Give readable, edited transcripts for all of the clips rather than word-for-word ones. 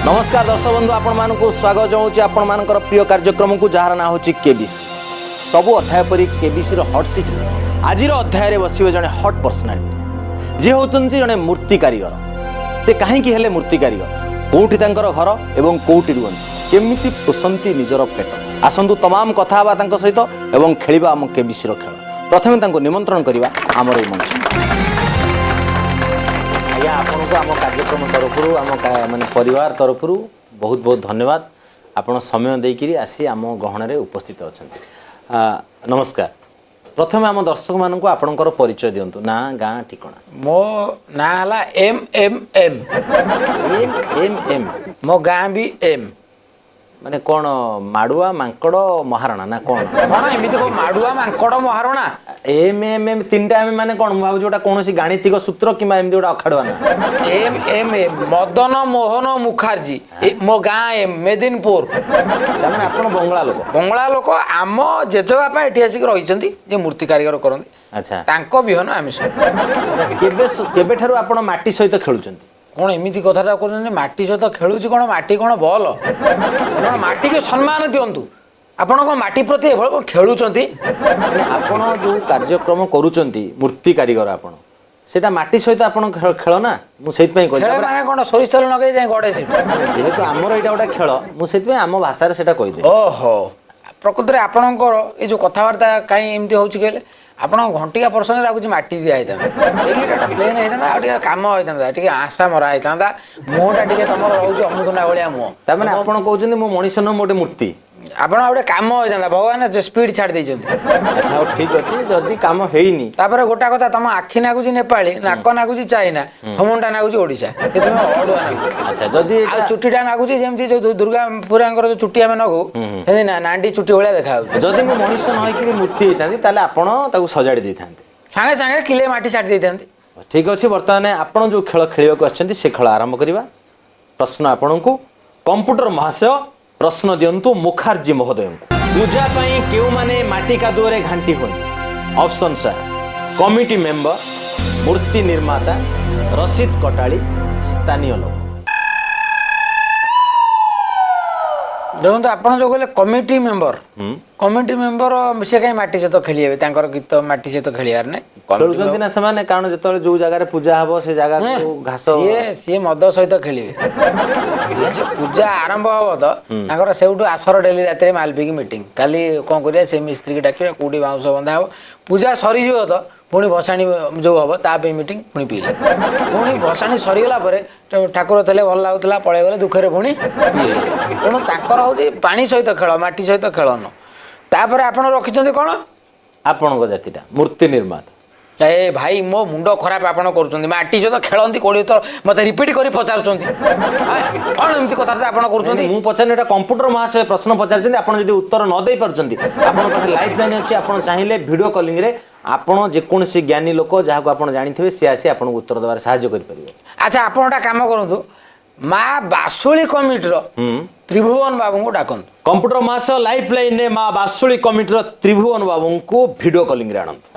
ନମସ୍କାର ଦର୍ଶକ ବନ୍ଧୁ, ଆପଣମାନଙ୍କୁ ସ୍ୱାଗତ ଜଣାଉଛି ଆପଣମାନଙ୍କର ପ୍ରିୟ କାର୍ଯ୍ୟକ୍ରମକୁ, ଯାହାର ନାଁ ହେଉଛି କେବିସି। ସବୁ ଅଧ୍ୟାୟ ପରି କେବିସିର ହଟ୍ ସିଟ୍ ଆଜିର ଅଧ୍ୟାୟରେ ବସିବେ ଜଣେ ହଟ୍ ପର୍ସନାଲିଟି, ଯିଏ ହେଉଛନ୍ତି ଜଣେ ମୂର୍ତ୍ତି କାରିଗର। ସେ କାହିଁକି ହେଲେ ମୂର୍ତ୍ତି କାରିଗର, କୋଉଠି ତାଙ୍କର ଘର ଏବଂ କୋଉଠି ରୁହନ୍ତି, କେମିତି ପୋଷନ୍ତି ନିଜର ପେଟ, ଆସନ୍ତୁ ତମାମ କଥା ହେବା ତାଙ୍କ ସହିତ ଏବଂ ଖେଳିବା ଆମ କେବିସିର ଖେଳ। ପ୍ରଥମେ ତାଙ୍କୁ ନିମନ୍ତ୍ରଣ କରିବା ଆମର ଏଇ ମଞ୍ଚ। ଆଜ୍ଞା, ଆପଣଙ୍କୁ ଆମ କାର୍ଯ୍ୟକ୍ରମ ତରଫରୁ, ଆମ ମାନେ ପରିବାର ତରଫରୁ ବହୁତ ବହୁତ ଧନ୍ୟବାଦ। ଆପଣ ସମୟ ଦେଇକିରି ଆସି ଆମ ଗହଣରେ ଉପସ୍ଥିତ ଅଛନ୍ତି। ନମସ୍କାର। ପ୍ରଥମେ ଆମ ଦର୍ଶକମାନଙ୍କୁ ଆପଣଙ୍କର ପରିଚୟ ଦିଅନ୍ତୁ, ନାଁ, ଗାଁ, ଠିକଣା। ମୋ ନାଁ ହେଲା M M M. M M M. ମୋ ଗାଁ ବି ଏମ୍। ମାନେ କ'ଣ, ମାଡ଼ୁଆ ମାଙ୍କଡ଼ ମହାରଣା ନା କ'ଣ? କଣ ଏମିତି କଣ ମାଡୁଆ ମାଙ୍କଡ଼ ମହାରଣା? ଏମ୍ ଏମ୍ ଏମ୍, ତିନିଟା ଏମ୍ ମାନେ କ'ଣ? ମୁଁ ଭାବୁଛି ଗୋଟେ କୌଣସି ଗାଣିତିକ ସୂତ୍ର କିମ୍ବା ଏମିତି ଗୋଟେ ଅଖାଡ଼ୁଆ ନା। M M M, Madan Mohan Mukherjee. ମୋ ଗାଁ ଏମ୍, ମେଦିନପୁର। ତାମାନେ ଆପଣ ବଙ୍ଗଳା ଲୋକ? ବଙ୍ଗଳା ଲୋକ। ଆମ ଜେଜେବାପା ଏଠି ଆସିକି ରହିଛନ୍ତି, ଯେ ମୂର୍ତ୍ତି କାରିଗର କରନ୍ତି। ତାଙ୍କ ବିହନ ଆମେ ସବୁ। ଆଚ୍ଛା, କେବେଠାରୁ ଆପଣ ମାଟି ସହିତ ଖେଳୁଛନ୍ତି? କଣ ଏମିତି କଥାଟା କହୁଛନ୍ତି? ମାଟି ସହିତ ଖେଳୁଛି କଣ? ମାଟି କଣ ବଲ? ଆପଣ ମାଟିକୁ ସମ୍ମାନ ଦିଅନ୍ତୁ। ଆପଣ କଣ ମାଟି ପ୍ରତି ଏଭଳି କଣ ଖେଳୁଛନ୍ତି? ମାନେ ଆପଣ ଯୋଉ କାର୍ଯ୍ୟକ୍ରମ କରୁଛନ୍ତି, ମୂର୍ତ୍ତି କାରିଗର ଆପଣ, ସେଇଟା ମାଟି ସହିତ ଆପଣ ଖେଳ ନା, ମୁଁ ସେଇଥିପାଇଁ କହିଲି। ଖେଳ ମାନେ କଣ, ସୋରିଷ ତେଲ ଲଗେଇ ଯାଇ ଗଡେ ସେଠି? ଯେହେତୁ ଆମର ଏଇଟା ଗୋଟେ ଖେଳ, ମୁଁ ସେଇଥିପାଇଁ ଆମ ଭାଷାରେ ସେଇଟା କହିଦେଲି। ଓହୋ, ପ୍ରକୃତରେ ଆପଣଙ୍କର ଏଇ ଯୋଉ କଥାବାର୍ତ୍ତା କାହିଁ ଏମିତି ହଉଛି କହିଲେ, ଆପଣଙ୍କ ଘଣ୍ଟିକା ପର୍ସନରେ ଆଉ କିଛି ମାଟି ଦିଆ ହେଇଥାନ୍ତା, ଏଇଟା ପ୍ଲେନ୍ ହେଇଥାନ୍ତା, ଆଉ ଟିକେ କାମ ହେଇଥାନ୍ତା, ଟିକେ ଆଶା ମରା ହେଇଥାନ୍ତା। ମୁହଁଟା ଟିକେ ତମର ରହୁଛି ଅମୃତନା ଭଳିଆ ମୁହଁ। ତାମାନେ ଆପଣ କହୁଛନ୍ତି ମୁଁ ମଣିଷ ନୁହଁ, ମୁଁ ଗୋଟେ ମୂର୍ତ୍ତି? ଆପଣ ଆଉ ଗୋଟେ କାମ ହେଇଥାନ୍ତା। ଭଗବାନ ସ୍ପିଡ ଛାଡ଼ି ଦେଇଛନ୍ତି। ଆଚ୍ଛା, ହଉ ଠିକ ଅଛି, ଯଦି କାମ ହେଇନି। ତାପରେ ଗୋଟା କଥା, ତମ ଆଖି ନାଗୁଛି ନେପାଳୀ, ନାକ ନାଗୁଛି ଚାଇନା, ଥମୁଣ୍ଡା ନାଗୁଛି ଓଡ଼ିଶା, ସେଥିପାଇଁ ଅଡୁଆ ନାଗୁଛି। ଆଚ୍ଛା, ଯଦି ଆଉ ଚୁଟିଟା ନାଗୁଛି ଯେମିତି ଯୋଉ ଦୁର୍ଗା ପୁରାଙ୍କର ଯୋଉ ଚୁଟି ଆମେ ନଗଉ, ସେମିତି ନାଣ୍ଡି ଚୁଟି ଭଳିଆ ଦେଖାଯାଉଛି। ଯଦି ମୁଁ ମଣିଷ ନ ହେଇକିରି ମୂର୍ତ୍ତି ହେଇଥାନ୍ତି, ତାହେଲେ ଆପଣ ତାକୁ ସଜାଡ଼ି ଦେଇଥାନ୍ତେ? ସାଙ୍ଗେ ସାଙ୍ଗେ କିଲେ ମାଟି ଛାଡ଼ି ଦେଇଥାନ୍ତି। ଠିକ ଅଛି, ବର୍ତ୍ତମାନ ଆପଣ ଯୋଉ ଖେଳ ଖେଳିବାକୁ ଆସିଛନ୍ତି, ସେ ଖେଳ ଆରମ୍ଭ କରିବା। ପ୍ରଶ୍ନ ଆପଣଙ୍କୁ, କମ୍ପ୍ୟୁଟର ମହାଶୟ, ପ୍ରଶ୍ନ ଦିଅନ୍ତୁ ମୁଖାର୍ଜୀ ମହୋଦୟଙ୍କୁ। ପୂଜା ପାଇଁ କେଉଁମାନେ ମାଟି କାଦୁଅରେ ଘାଣ୍ଟି ହୁଅନ୍ତି? ଅପସନ୍ ସାର୍, କମିଟି ମେମ୍ବର, ମୂର୍ତ୍ତି ନିର୍ମାତା, ରସିଦ କଟାଳି, ସ୍ଥାନୀୟ ଲୋକ। ଦେଖନ୍ତୁ, ଆପଣ ଯୋଉ କହିଲେ କମିଟି ମେମ୍ବର, କମିଟି ମେମ୍ବର ସେ କାହିଁ ମାଟି ସହିତ ଖେଳିବେ? ତାଙ୍କର ଗୀତ ମାଟି ସହିତ ଖେଳିବାର ନାହିଁ। ଖେଳୁଛନ୍ତି ନା ସେମାନେ, କାରଣ ଯେତେବେଳେ ଯୋଉ ଜାଗାରେ ପୂଜା ହବ, ସେ ଜାଗାକୁ ଘାସ ସିଏ ମଦ ସହିତ ଖେଳିବେ। ପୂଜା ଆରମ୍ଭ ହବ ତ ତାଙ୍କର ସେଇଠୁ ଆସର, ଡେଲି ରାତିରେ ମାଲ ପିଇକି ମିଟିଂ, କାଲି କଣ କରିବା, ସେ ମିସ୍ତ୍ରୀକି ଡାକିବା, କୋଉଠି ବାଉଁଶ ବନ୍ଧା ହବ। ପୂଜା ସରିଯିବ ତ ପୁଣି ଭସାଣି ଯୋଉ ହବ ତା ପାଇଁ ମିଟିଂ, ପୁଣି ପିଇଲେ। ପୁଣି ଭସାଣି ସରିଗଲା ପରେ ଠାକୁର ଥିଲେ ଭଲ ଲାଗୁଥିଲା, ପଳେଇଗଲେ, ଦୁଃଖରେ ପୁଣି ପିଇଲେ। ତେଣୁ ତାଙ୍କର ହଉଛି ପାଣି ସହିତ ଖେଳ, ମାଟି ସହିତ ଖେଳ ନୁହଁ। ତାପରେ ଆପଣ ରଖିଛନ୍ତି କଣ? ଆପଣଙ୍କ ଜାତିଟା ମୂର୍ତ୍ତି ନିର୍ମାତା। ଏ ଭାଇ, ମୋ ମୁଣ୍ଡ ଖରାପ ଆପଣ କରୁଛନ୍ତି। ମାଟି ସହିତ ଖେଳନ୍ତି 20 ଥର ମତେ ରିପିଟ୍ କରି ପଚାରୁଛନ୍ତି। କଣ ଏମିତି କଥାବାର୍ତ୍ତା ଆପଣ କରୁଛନ୍ତି? ମୁଁ ପଚାରିନି, ଏଟା କମ୍ପ୍ୟୁଟର ମହାଶୟ ପ୍ରଶ୍ନ ପଚାରିଛନ୍ତି। ଆପଣ ଯଦି ଉତ୍ତର ନ ଦେଇ ପାରୁଛନ୍ତି, ଆପଣଙ୍କ ପାଖରେ ଲାଇଫ୍ ଲାଇନ୍ ଅଛି। ଆପଣ ଚାହିଁଲେ ଭିଡ଼ିଓ କଲିଂରେ ଆପଣ ଯେକୌଣସି ଜ୍ଞାନୀ ଲୋକ ଯାହାକୁ ଆପଣ ଜାଣିଥିବେ, ସେ ଆସି ଆପଣଙ୍କୁ ଉତ୍ତର ଦେବାରେ ସାହାଯ୍ୟ କରିପାରିବେ। ଆଚ୍ଛା, ଆପଣ ଗୋଟେ କାମ କରନ୍ତୁ, ମା ବାସୁଳି କମିଟିର ତ୍ରିଭୁବନ ବାବୁଙ୍କୁ ଡାକନ୍ତୁ। କମ୍ପ୍ୟୁଟର ମହାଶୟ, ଲାଇଫ୍ ଲାଇନ୍ରେ ମା ବାସୁଳି କମିଟିର ତ୍ରିଭୁବନ ବାବୁଙ୍କୁ ଭିଡ଼ିଓ କଲିଂରେ ଆଣନ୍ତୁ।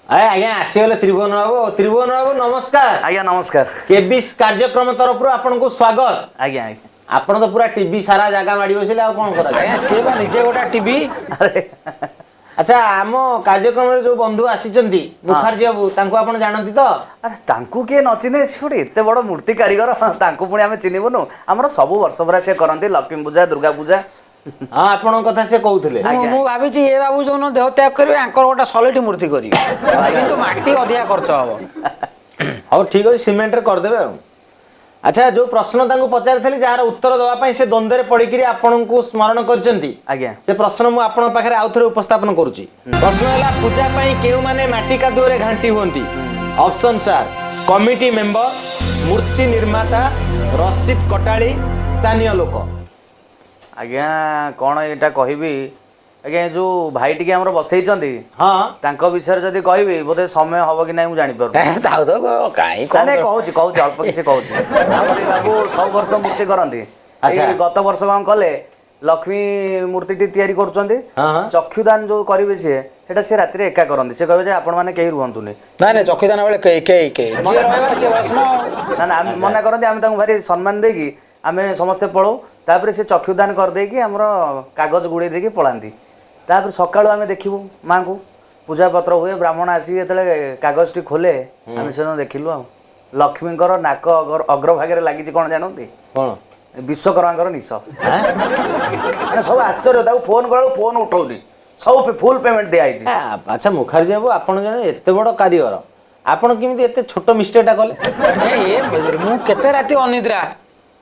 ଆଜ୍ଞା, ଆସିଗଲେ ତ୍ରିଭୁବନ ବାବୁ। ତ୍ରିଭୁବନ ବାବୁ, ନମସ୍କାର। ଆଜ୍ଞା, ନମସ୍କାର। କେବିସି କାର୍ଯ୍ୟକ୍ରମ ତରଫରୁ ଆପଣଙ୍କୁ ସ୍ୱାଗତ। ଆଜ୍ଞା ଆଜ୍ଞା। ଆପଣ ତ ପୁରା ଟିଭି ସାରା ଜାଗା ମାଡ଼ି ବସିଲେ, ଆଉ କଣ କରାଯିବ? ଆଜ୍ଞା, ସିଏ ବା ନିଜେ ଗୋଟେ ଟିଭି। ଆରେ। ଆଚ୍ଛା, ଆମ କାର୍ଯ୍ୟକ୍ରମରେ ଯୋଉ ବନ୍ଧୁ ଆସିଛନ୍ତି ମୁଖାର୍ଜୀ ବାବୁ, ତାଙ୍କୁ ଆପଣ ଜାଣନ୍ତି ତ? ଆରେ, ତାଙ୍କୁ କିଏ ନ ଚିହ୍ନେ? ସେ ଗୋଟେ ଏତେ ବଡ଼ ମୂର୍ତ୍ତି କାରିଗର, ତାଙ୍କୁ ପୁଣି ଆମେ ଚିହ୍ନିବୁନୁ? ଆମର ସବୁ ବର୍ଷ ପୁରା ସେ କରନ୍ତି, ଲକ୍ଷ୍ମୀ ପୂଜା, ଦୁର୍ଗା ପୂଜା। ହଁ, ଆପଣଙ୍କ କଥା ସେ କହୁଥିଲେ। ମୁଁ ଭାବିଛି ଏ ବାବୁ ଯୋଉ ଦେହ ତ୍ୟାଗ କରିବେ, ଆଙ୍କର ଗୋଟେ ସଲିଡ ମୂର୍ତ୍ତି କରିବେ, କିନ୍ତୁ ମାଟି ଅଧିକା ଖର୍ଚ୍ଚ ହବ। ହଉ ଠିକ ଅଛି, ସିମେଣ୍ଟରେ କରିଦେବେ। ଆଉ ଆଚ୍ଛା, ଯୋଉ ପ୍ରଶ୍ନ ତାଙ୍କୁ ପଚାରିଥିଲି, ଯାହାର ଉତ୍ତର ଦେବା ପାଇଁ ସେ ଦ୍ୱନ୍ଦ୍ୱରେ ପଡ଼ିକିରି ଆପଣଙ୍କୁ ସ୍ମରଣ କରିଛନ୍ତି, ସେ ପ୍ରଶ୍ନ ମୁଁ ଆପଣଙ୍କ ପାଖରେ ଆଉ ଥରେ ଉପସ୍ଥାପନ କରୁଛି। ପ୍ରଶ୍ନ ହେଲା, ପୂଜା ପାଇଁ କେଉଁମାନେ ମାଟି କାଦୁଅରେ ଘାଣ୍ଟି ହୁଅନ୍ତି? ଅପସନ୍ ସାର୍, କମିଟି ମେମ୍ବର, ମୂର୍ତ୍ତି ନିର୍ମାତା, ରସିଦ କଟାଳି, ସ୍ଥାନୀୟ ଲୋକ। ଆଜ୍ଞା, କ'ଣ ଏଇଟା କହିବି ଆଜ୍ଞା, ଏ ଯୋଉ ଭାଇ ଟିକେ ଆମର ବସେଇଛନ୍ତି, ତାଙ୍କ ବିଷୟରେ ଯଦି କହିବି, ବୋଧେ ସମୟ ହବ କି ନାହିଁ ମୁଁ ଜାଣିପାରୁନି। ଥାଉ ତ, କାହିଁ ନାଇଁ କଣ ନାଇଁ, କହୁଛି କହୁଛି, ଅଳ୍ପ କିଛି କହୁଛି। ଆମର ଏଇ ବାବୁ ସବୁ ବର୍ଷ ମୂର୍ତ୍ତି କରନ୍ତି। ଏଇ ଗତ ବର୍ଷ କଣ କଲେ, ଲକ୍ଷ୍ମୀ ମୂର୍ତ୍ତିଟି ତିଆରି କରୁଛନ୍ତି, ହଁ ହଁ। ଚକ୍ଷୁଦାନ ଯୋଉ କରିବେ ସିଏ, ସେଟା ସେ ରାତିରେ ଏକା କରନ୍ତି। ସେ କହିବେ ଯେ ଆପଣମାନେ କେହି ରୁହନ୍ତୁନି। ନାଇଁ ନାଇଁ, ଚକ୍ଷୁଦାନ ବେଳେ କେହି କେହି କେହି ଯିଏ ରହିବ ସେ ଭସ୍ମ। ନା ନା, ଆମେ ମନା କରନ୍ତି। ଆମେ ତାଙ୍କୁ ଭାରି ସମ୍ମାନ ଦେଇକି ଆମେ ସମସ୍ତେ ପଳାଉ। ତାପରେ ସେ ଚକ୍ଷୁଦାନ କରିଦେଇକି ଆମର କାଗଜ ଗୁଡ଼େଇ ଦେଇକି ପଳାନ୍ତି। ତାପରେ ସକାଳୁ ଆମେ ଦେଖିବୁ ମାଆଙ୍କୁ, ପୂଜାପତ୍ର ହୁଏ, ବ୍ରାହ୍ମଣ ଆସିକି ଯେତେବେଳେ କାଗଜଟି ଖୋଲେ ଆମେ ସେଦିନ ଦେଖିଲୁ ଆଉ ଲକ୍ଷ୍ମୀଙ୍କର ନାକ ଅଗ୍ରଭାଗରେ ଲାଗିଛି କଣ ଜାଣନ୍ତି? କଣ? ବିଶ୍ୱକର୍ମାଙ୍କର ନିଶ। ମାନେ ସବୁ ଆଶ୍ଚର୍ଯ୍ୟ। ତାକୁ ଫୋନ କଲାବେଳକୁ ଫୋନ ଉଠଉନି, ସବୁ ଫୁଲ ପେମେଣ୍ଟ ଦିଆହେଇଛି। ଆଚ୍ଛା ମୁଖାର୍ଜୀ ବାବୁ, ଆପଣ ଜଣେ ଏତେ ବଡ଼ କାରିଗର, ଆପଣ କେମିତି ଏତେ ଛୋଟ ମିଷ୍ଟେକଟା କଲେ? ଆଜ୍ଞା, ଏ ମୁଁ କେତେ ରାତି ଅନିଦ୍ରା,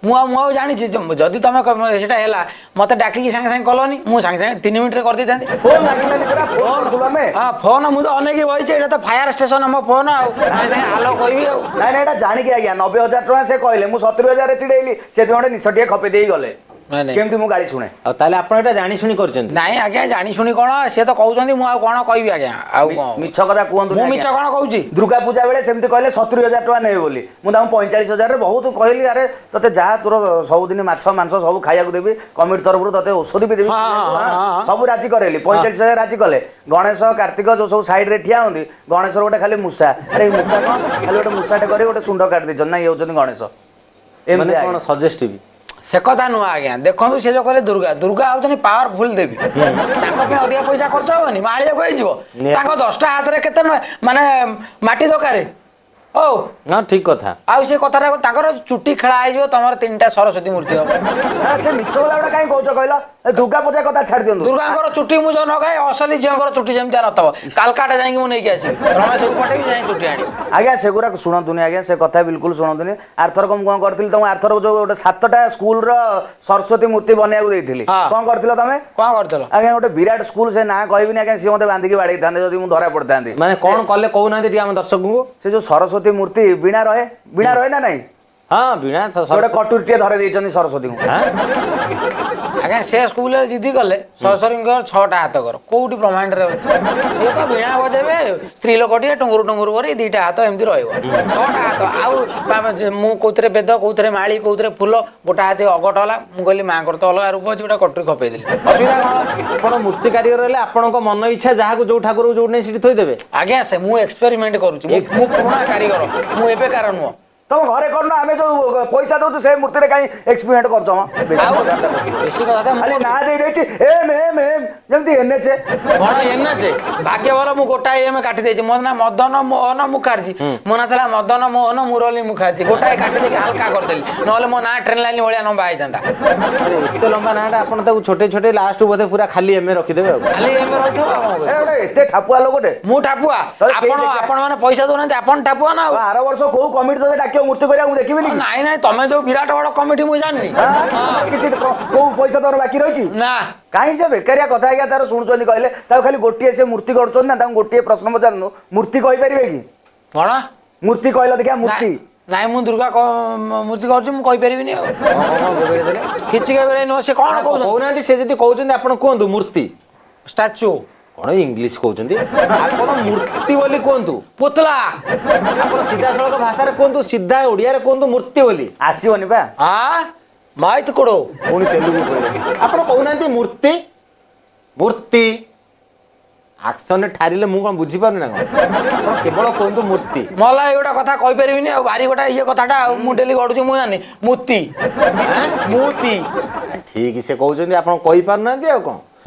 ମୁଁ ଆଉ ଜାଣିଛି ଯଦି ତମେ ସେଟା ହେଲା ମତେ ଡାକିକି ସାଙ୍ଗେ ସାଙ୍ଗେ କଲନି, ମୁଁ ସାଙ୍ଗେ ସାଙ୍ଗେ 3 ମିନିଟରେ କରିଦେଇଥାନ୍ତି। ଫୋନ ଲାଗିଲାନି ପରା, ଫୋନ କରିଥିଲୁ ଆମେ। ହଁ, ଫୋନ ମୁଁ ତ ଅନେଇକି ବଇଛି, ଏଇଟା ତ ଫାୟାର ଷ୍ଟେସନ ଆମ ଫୋନ, ଆଉ ସାଙ୍ଗେ ସାଙ୍ଗେ ହାଲୋ କହିବି ଆଉ। ନାଇଁ ନାଇଁ, ଏଇଟା ଜାଣିକି ଆଜ୍ଞା 90,000 ଟଙ୍କା ସେ କହିଲେ, ମୁଁ 70,000 ଚିଡେଇଲି, ସେଥିପାଇଁ ଗୋଟେ ନିଶ ଟିକେ ଖପେଇ ଦେଇ ଗଲେ। ନାଇଁ ନାଇଁ, କେମିତି ମୁଁ ଗାଳି ଶୁଣେ। ଆଉ ତାହେଲେ ଆପଣ ଏଇଟା ଜାଣି ଶୁଣି କରିଛନ୍ତି? ନାଇଁ ଆଜ୍ଞା, ଜାଣି ଶୁଣି କଣ, ସିଏ ତ କହୁଛନ୍ତି, ମୁଁ ଆଉ କଣ କହିବି ଆଜ୍ଞା, ଆଉ କଣ? ମିଛ କଥା କୁହନ୍ତୁ। ମୁଁ ମିଛ କଣ କହୁଛି? ଦୁର୍ଗା ପୂଜା ବେଳେ ସେମିତି କହିଲେ 70,000 ଟଙ୍କା ନେବେ ବୋଲି, ମୁଁ ତାଙ୍କୁ 45,000ରେ ବହୁତ କହିଲି, ଆରେ ତତେ ଯାହା ତୋର ସବୁଦିନ ମାଛ ମାଂସ ସବୁ ଖାଇବାକୁ ଦେବି, କମିଟି ତରଫରୁ ତତେ ଔଷଧ ବି ଦେବି, ସବୁ ରାଜି କରେଇଲି, 45,000 ରାଜି କଲେ। ଗଣେଶ କାର୍ତ୍ତିକ ଯୋଉ ସବୁ ସାଇଡରେ ଠିଆ ହୁଅନ୍ତି, ଗଣେଶର ଗୋଟେ ଖାଲି ମୂଷା, ଆରେ ଏଇ ମୂଷା କଣ, ଖାଲି ଗୋଟେ ମୂଷାଟେ କରି ଗୋଟେ ସୁଣ୍ଢ କାଟି ଦେଇଛନ୍ତି, ନା ଇଏ ହଉଛନ୍ତି ଗଣେଶ। ମାନେ ଏମିତି କଣ ସଜେଷ୍ଟିଭ? ସେ କଥା ନୁହଁ ଆଜ୍ଞା, ଦେଖନ୍ତୁ ସେ ଯୋଉ କହିଲେ ଦୁର୍ଗା, ଦୁର୍ଗା ହଉଛନ୍ତି ପାୱାରଫୁଲ ଦେବୀ, ତାଙ୍କ ପାଇଁ ଅଧିକା ପଇସା ଖର୍ଚ୍ଚ ହବନି, ମାଳିଆକୁ ହେଇଯିବ। ତାଙ୍କ 10ଟା ହାତରେ କେତେ ମାନେ ମାଟି ଦରକାର ହଉ। ନା, ଠିକ କଥା। ଆଉ ସେ କଥାଟା ତାଙ୍କର ଚୁଟି ଖେଳା ହେଇଯିବ, ତମର 3ଟା ସରସ୍ୱତୀ ମୂର୍ତ୍ତି ହବ। ନା, ସେ ମିଛ ଗଲା ଗୁଡ଼ା କାହିଁ କହୁଛ କହିଲ? ଏ ଦୁର୍ଗା ପୂଜା କଥା ଛାଡ଼ି ଦିଅନ୍ତୁ। ଦୁର୍ଗାଙ୍କର ଚୁଟି ମୁଁ ଯୋଉ ନଗାଏ, ଅସଲି ଝିଅଙ୍କର ଚୁଟି ଯେମିତିଆ ନଥିବ, କାଲକାଟା ଯାଇକି ମୁଁ ନେଇକି ଆସିବି, ରମେଶକୁ ପଠେଇବି ଯାଇ ଚୁଟି ଆଣିବି। ଆଜ୍ଞା ସେଗୁଡ଼ା ଶୁଣନ୍ତୁନି ଆଜ୍ଞା, ସେ କଥା ବିଲକୁଲ ଶୁଣନ୍ତୁନି। ଆରଥରକ ମୁଁ କଣ କରିଥିଲି ତମ, ଆରଥରକ ଯୋଉ ଗୋଟେ 7ଟା ସ୍କୁଲର ସରସ୍ୱତୀ ମୂର୍ତ୍ତି ବନେଇବାକୁ ଦେଇଥିଲି, କଣ କରିଥିଲ ତମେ? କଣ କରିଥିଲ? ଆଜ୍ଞା ଗୋଟେ ବିରାଟ ସ୍କୁଲ, ସେ ନାଁ କହିବିନି ଆଜ୍ଞା, ସିଏ ମତେ ବାନ୍ଧିକି ବାଡେଇଥାନ୍ତେ ଯଦି ମୁଁ ଧରା ପଡିଥାନ୍ତି। ମାନେ କଣ କଲେ କହୁନାହାନ୍ତି ଟିକେ ଆମ ଦର୍ଶକଙ୍କୁ। ସେ ଯୋଉ ସରସ୍ୱତୀ ମୂର୍ତ୍ତି ବୀଣା ରହେ, ବୀଣା ରହେ ନା ନାଇଁ? ହଁ, ବୀଣା। ସେ ଗୋଟେ କଟୁରୀ ଟିଏ ଧରେଇ ଦେଇଛନ୍ତି ସରସ୍ୱତୀଙ୍କୁ। ଆଜ୍ଞା ସେ ସ୍କୁଲରେ ଜିଦି କଲେ ସରସ୍ୱତୀଙ୍କର 6ଟା ହାତ କର, କୋଉଠି ବ୍ରହ୍ମାଣ୍ଡରେ ଅଛି? ସିଏ ତ ବୀଣା ବଜେଇବେ, ସ୍ତ୍ରୀ ଲୋକଟିଏ ଟୁଙ୍ଗୁରୁ ଟୁଙ୍ଗୁରୁ କରି 2ଟା ହାତ ଏମିତି ରହିବ, 6ଟା ହାତ। ଆଉ ମୁଁ କୋଉଥିରେ ବେଦ, କୋଉଥିରେ ମାଳି, କୋଉଥିରେ ଫୁଲ, ଗୋଟା ହାତ ଅଗଟ ହେଲା, ମୁଁ କହିଲି ମାଙ୍କର ତ ଅଲଗା ରୂପ ଅଛି, ଗୋଟେ କଟୁରୀ ଖପେଇ ଦେଲି, ଅସୁବିଧା କଣ ଅଛି? ଆପଣ ମୂର୍ତ୍ତି କାରିଗର ହେଲେ ଆପଣଙ୍କ ମନ ଇଚ୍ଛା ଯାହାକୁ ଯୋଉ ଠାକୁରକୁ ଯୋଉଠି ନେଇ ସେଠି ଥୋଇଦେବେ? ଆଜ୍ଞା ସେ ମୁଁ ଏକ୍ସପେରିମେଣ୍ଟ କରୁଛି, ମୁଁ ପୁରୁଣା କାରିଗର, ମୁଁ ଏବେକାର ନୁହଁ। ତମ ଘରେ କରୁନ, ଆମେ ଯୋଉ ପଇସା ଦଉଛୁ ସେ ମୂର୍ତ୍ତିରେ କାହିଁ ଏକ୍ସପେରିମେଣ୍ଟ କରୁଛ ମ? ଆଉ ବେଶୀ କଥା ତ ମୁଁ ଖାଲି ନାଁ ଦେଇ ଦେଇଛି ଏମ୍ ଏମ୍ ଏମ୍, ଯେମିତି ଏନ୍ଏଚ୍। କଣ ଏନ୍ଏଚ୍? ଭାଗ୍ୟ ଭଲ ମୁଁ ଗୋଟାଏ ଏମ୍ କାଟି ଦେଇଛି। ମୋ ନାଁ ମଦନ ମୋହନ ମୁଖାର୍ଜୀ, ମୋ ନାଁ ଥିଲା ମଦନ ମୋହନ ମୁରଲୀ ମୁଖାର୍ଜୀ, ଗୋଟାଏ କାଟି ଦେଇକି ହାଲକା କରିଦେଲି, ନହେଲେ ମୋ ନାଁ ଟ୍ରେନ୍ ଲାଇନ୍ ଭଳିଆ ଲମ୍ବା ହେଇଥାନ୍ତା। ଆରେ ଏତେ ଲମ୍ବା ନାଁଟା ଆପଣ ତାକୁ ଛୋଟେଇ ଛୋଟେଇ ଲାଷ୍ଟ ବୋଧେ ପୁରା ଖାଲି ଏମ୍ ରଖିଦେବେ ଆଉ। ଖାଲି ଏମ୍ ରହିଥିବ ଆଉ କଣ କରିବି? ଗୋଟେ ଏତେ ଠାପୁଆ ଲୋକଟେ। ମୁଁ ଠାପୁଆ? ତାହେଲେ କେହି ଆପଣ ଆପଣ ମାନେ ପଇସା ଦଉନାହାନ୍ତି, ଆପଣ ଠାପୁଆ ନା ଆଉ? ଆର ବର୍ଷ କୋଉ କମିଟି ତତେ ଡାକିବ ମୂର୍ତ୍ତି କରିବାକୁ ମୁଁ ଦେଖିବିନି କି? ନାଇଁ ନାଇଁ, ତମେ ଯୋଉ ବିରାଟ ବଡ କମିଟି ମୁଁ ଜାଣିନି। କିଛି କୋଉ ପଇସା ତୋର ବାକି ରହିଛି? ନା। କାହିଁ ସେ ବେକାରିଆ କଥା ଆଜ୍ଞା ତାର ଶୁଣୁଛନ୍ତି କହିଲେ? ତାକୁ ଖାଲି ଗୋଟିଏ ସେ ମୂର୍ତ୍ତି କରୁଛନ୍ତି ନା, ତାଙ୍କୁ ଗୋଟିଏ ପ୍ରଶ୍ନ ପଚାରନ୍ତୁ, ମୂର୍ତ୍ତି କହିପାରିବେ କି? କଣ ମୂର୍ତ୍ତି କହିଲ ଦେଖିଆ, ମୂର୍ତ୍ତି। ନାଇଁ, ମୁଁ ଦୁର୍ଗା ମୂର୍ତ୍ତି କରୁଛି, ମୁଁ କହିପାରିବିନି ଆଉ। କିଛି କହିପାରିବିନି ନୁହଁ, ସେ କଣ କହୁଛନ୍ତି? କହୁନାହାନ୍ତି, ସେ ଯଦି କହୁଛନ୍ତି ଆପଣ କୁହନ୍ତୁ ମୂର୍ତ୍ତି। ଷ୍ଟାଚୁ। କଣ ଇଂଲିଶ କହୁଛନ୍ତି? ଆପଣ ମୂର୍ତ୍ତି ବୋଲି କୁହନ୍ତୁ। ପୁତଲା। ଆପଣ ସିଧାସଳଖ ଭାଷାରେ କୁହନ୍ତୁ, ସିଧା ଓଡ଼ିଆରେ କୁହନ୍ତୁ ମୂର୍ତ୍ତି ବୋଲି। ଆସିବନି ବା। ମାଇତ କୋଡୋ। ପୁଣି ତେଲୁଗୁ କହିଲେ। ଆପଣ କହୁନାହାନ୍ତି ମୂର୍ତ୍ତି, ମୂର୍ତ୍ତି। ଆକ୍ସନରେ ଠାରିଲେ ମୁଁ କଣ ବୁଝିପାରୁନି ନା କଣ? ଆପଣ କେବଳ କୁହନ୍ତୁ ମୂର୍ତ୍ତି। ମଲା, ଏଇ ଗୋଟେ କଥା କହିପାରିବିନି ଆଉ, ଭାରି ଗୋଟେ ଇଏ କଥାଟା, ଆଉ ମୁଁ ଡେଲି ଗଡୁଛି, ମୁଁ ଜାଣିନି। ମୂର୍ତ୍ତି, ମୂର୍ତ୍ତି। ଠିକ ସେ କହୁଛନ୍ତି, ଆପଣ କହିପାରୁନାହାନ୍ତି ଆଉ କଣ।